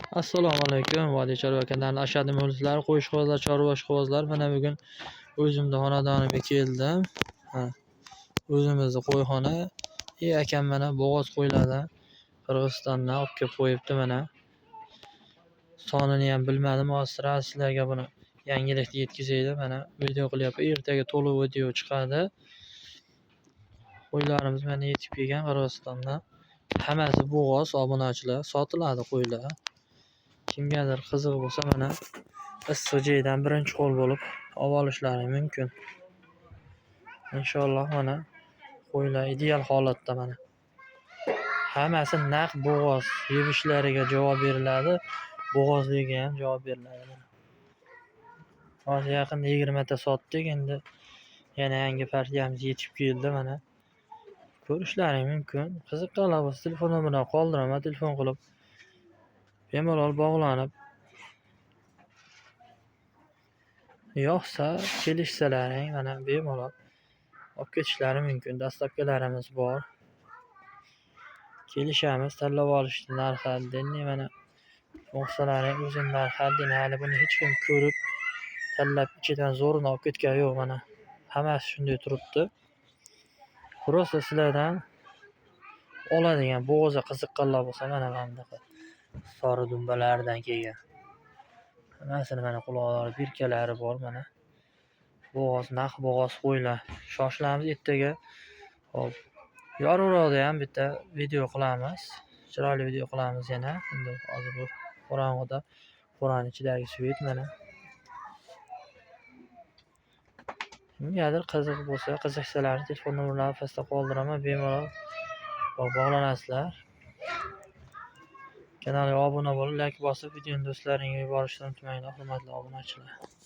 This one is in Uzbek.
Assalomu alaykum, Vodiy chorva kanalining ashaddiy muxlislari, qo'shqovozlar, chorva ishqibozlar. Mana bugun o'zimni xonadonimga keldim. Ha, o'zimizni qo'yxona. Akam mana bo'g'oz qo'ylardan Qirg'izistondan olib kelib qo'yibdi mana. Sonini ham bilmadim, hozir sizlarga buni yangilikni yetkazaydi. Mana video qilyapman. Ertaga to'liq video chiqadi. Qo'ylarimiz mana yetib kelgan Qirg'izistondan. Hammasi bo'g'oz, obunachilar, sotiladi qo'ylar. Kimgadir qiziq bo'lsa mana issiq joydan birinchi qo'l bo'lib olib olishlari mumkin. Inshaalloh mana qo'ylar ideal holatda mana. Hammasi naq bo'g'oz, yemishlariga javob beriladi, bo'g'ozligiga ham javob beriladi. Hozir yaqinda 20 ta sotdik, endi yana yangi partiyamiz yetib keldi mana. Ko'rishlaring mumkin. Qiziqqanlar bo'lsa telefon nomerini qoldiraman, telefon qilib bemalol bog'lanib yoqsa kelishsalaring mana bemalol olib ketishlari mumkin. Dastlabkilarimiz bor. Kelishamiz, tanlab olishdi narxi отдельный mana olsalaring o'zini narxi отдельный. Hali buni hech kim ko'rib tanlab ichidan zo'rini olib ketgani yo'q mana. Hammasi shunday turibdi. Просто sizlardan oladigan bo'g'oza qiziqqanlar bo'lsa mana bunaqa sori dumbalardan kelgan. Hammasini mana quloqlari, birkalari bor mana. Bo'g'oz, naq bo'g'oz qo'ylar. Shoshilamiz ertaga. Xo'p, yorug'roqda ham bitta video qilamiz. Chiroyli video qilamiz yana. Endi hozir bu qorong'uda qo'rani ichidagi svet mana. Kimgadir qiziq bo'lsa, qiziqsalar telefon nomerlarini pastda qoldiraman, bemalol bog'lanasizlar. Kanalga obuna bo'lib, like bosib, videoni do'stlaringga yuborishni unutmanglar, hurmatli obunachilar.